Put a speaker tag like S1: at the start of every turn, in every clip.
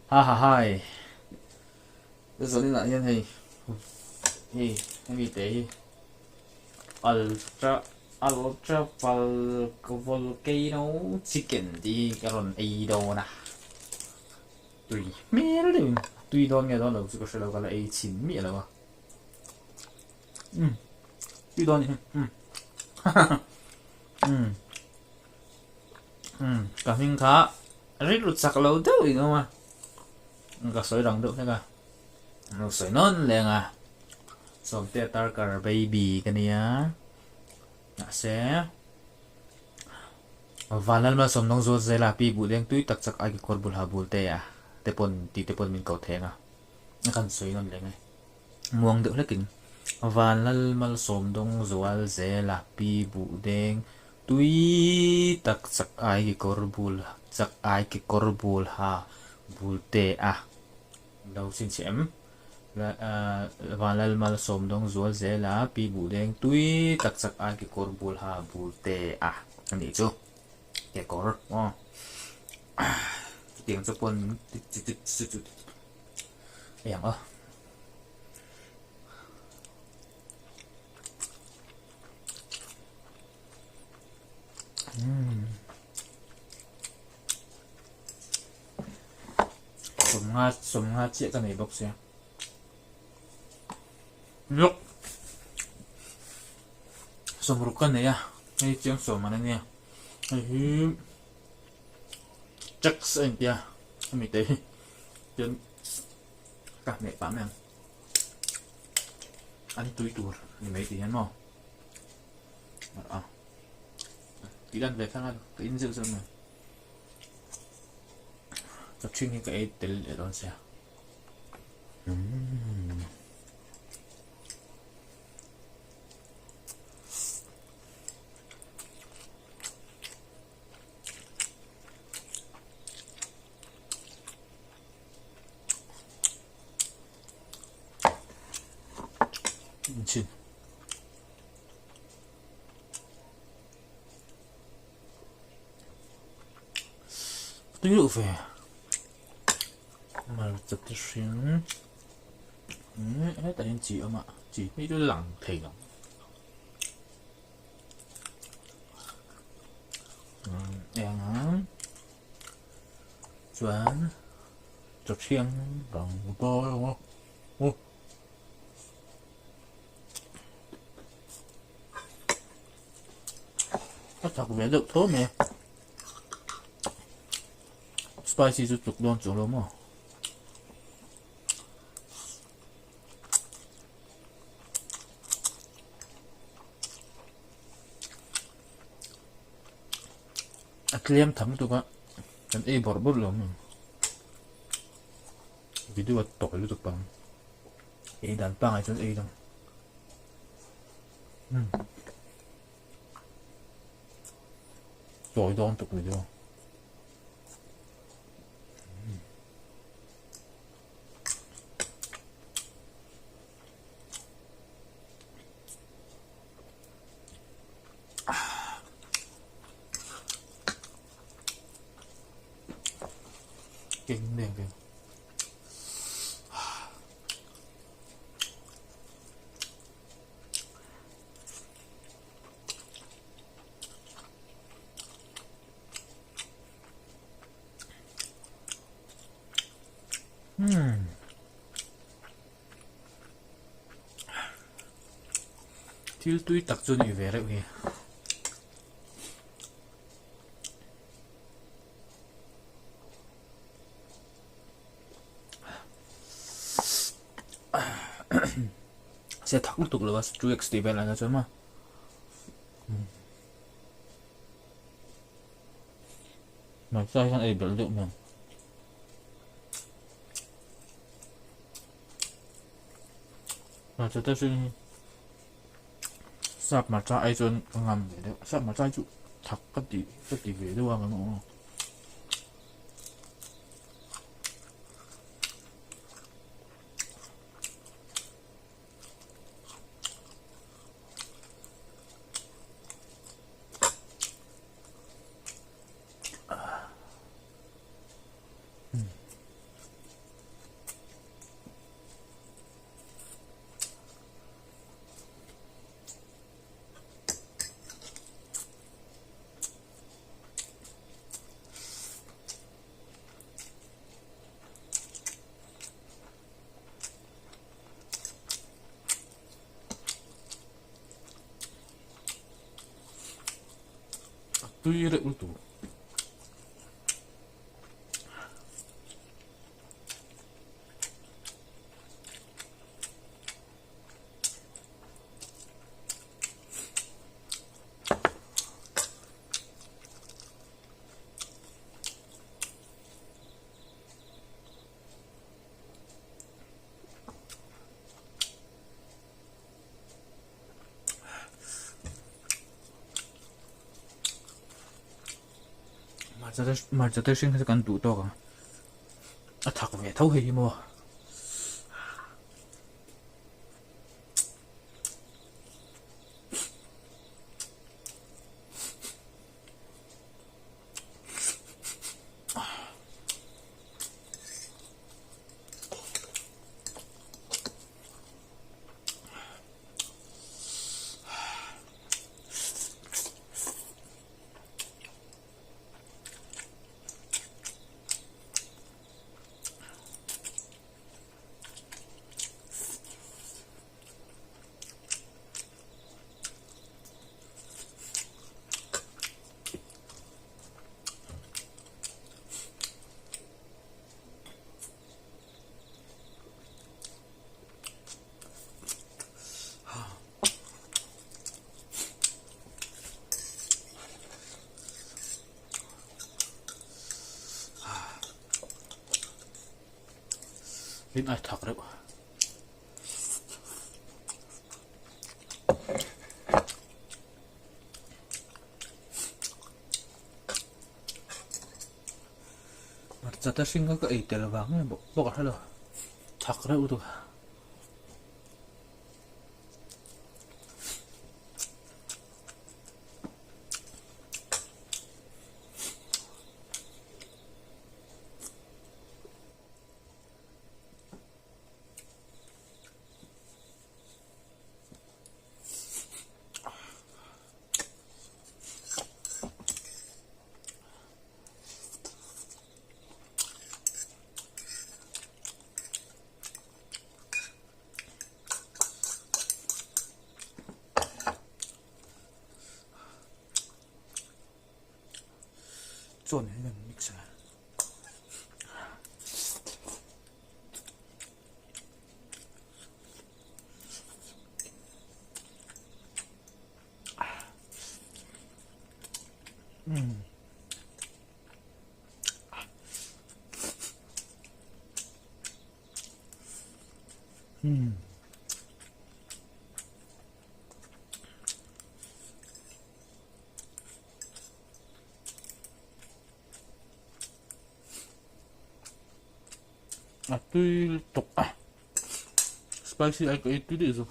S1: Ha ha hai. Zanin ah hian hei hei hemi te hi ultra ultra volcano chicken tih hi ka rawn ei dawn a tui hmel deuhin tui dawn nge dawn lo chu ka hre lo ka la ei chhin miah lo a umm tui dawn a ni umm ha ha ha umm. Umm ka hming kha rilru chak lo deuh in awm a ka sawi rang deuh hlek a lo sawi nawn leng a Sawmte Tarkar baby ka nia mahse Vanlalma sawmnawng zual zela pi buh leng tui tak chak ai kekawr bul ha bul te a te pawn tih te pawn min ko theng a kan sawi nawn leng e muang deuh hlekin Vanlalmalsawmdawng zual zela pi buh deng Tui tak chak ai kekawr bul chak ai kekawr bul ha bul te a lo chhinchhiah em? Vanlal Malsawm dawng zual zel a Pi Buhdeng tui tak chak ai kekawr bul ha bul te a a nih chu kekawr aw chutiang chu pawn eng aw. Sawmnga sawmnga chiah ka nei bawk sia luk sawmruk ka nei a hei chiang sawm an ania hei hi tax a intia hemi te hi chuan ka hmeh pah mai ang. An tui tur ni mai tih hian maw a tih lan ve thlang a ka in zeuh zeuh mai ka ṭhing hi ka ei tel leh dawn sia umm. Chin. Tui loh ve. Hmarcha te hring. Hetah hian chi a awm a, chi hmeh chu lang thei lo. Eng ang chuan chaw thiang rang dawn a aw. A chak ve deuh tho mai a spicy chu tluk dawn chuang lo maw. A tlem tham lutuk a kan ei bawrh bawrh lo maw video a tawih lutuk pang ei dan pangai chuan ei dang umm tawi dawn tuk video. Kinh liền kìa. Umm. Thil tui tak chu ni ve reuh hi. Se thak lutuk lo a 2x tih vel ang chuan maw. Hmarcha hian ei belh deuh hmel. Hmarcha te hring hi sap hmarcha ai chuan ka ngam ve deuh. Sap hmarcha hi chu thak ka ti ka ti ve deuh a ka nawh a. tui reuh lutuk. Hmarcha te hring hi chu kan duh tawk ang a thak ve tho hei hi maw. Rin ai thak reuh. Hmarcha te hring kha ka ei tel vang nge bawk bawk a hrelo thak reuh lutuk a. Chuan hian an mix a. A tui lutuk a spicy ai ka ei tui daih zawk.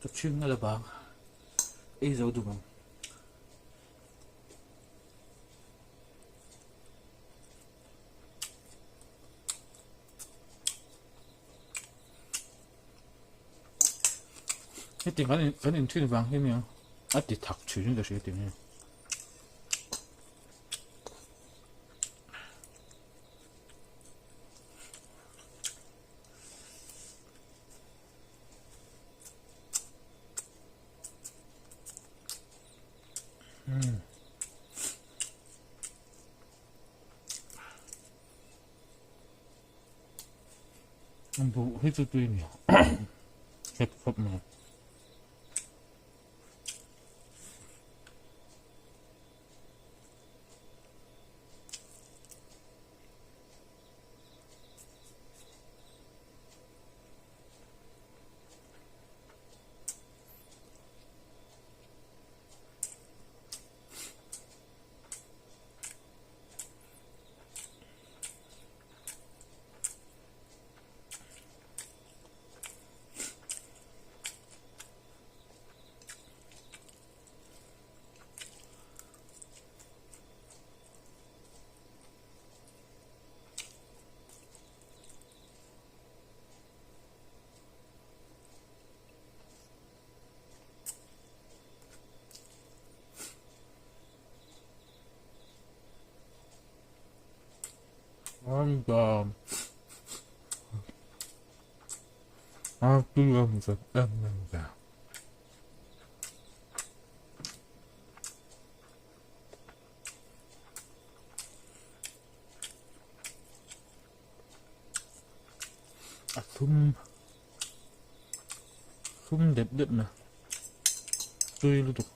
S1: Ka chhing a la bang ei zo duh ang. Heti kan in kan inthin vang hi nia a ti thak thin in ka hria tih hi. Buh hi chu tui ni hlep khawp mai. A tui em em em ve. A thlum thlum dep dep mai tui lutuk.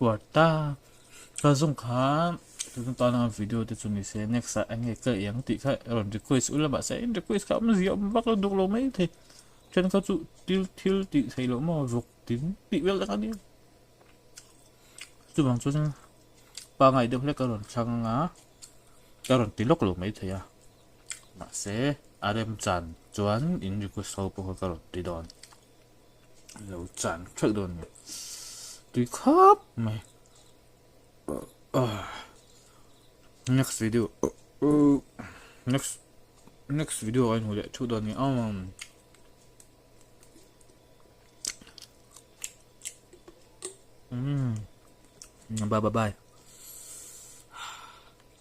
S1: Puar ta ka zawng kha tun tana video te chu ni se next ah enge ka ei ang tih kha rawn request ula mahse in request kha awmzia awm vak lo duk lo mai thei then kha chu thil thil tih theih loh maw vawk tin tih vel tak a nia chuvang chuan pangai deuh hlek a rawn thlang a ka rawn ti lawk lo mai thei a mahse a remchan chuan in request ho pawh kha ka rawn ti dawn. Lo chan ṭhelh dawn a ni. Tui khawp mai. Next video next next video ah inhmu leh ṭhuh dawn a ni. Umm bye bye.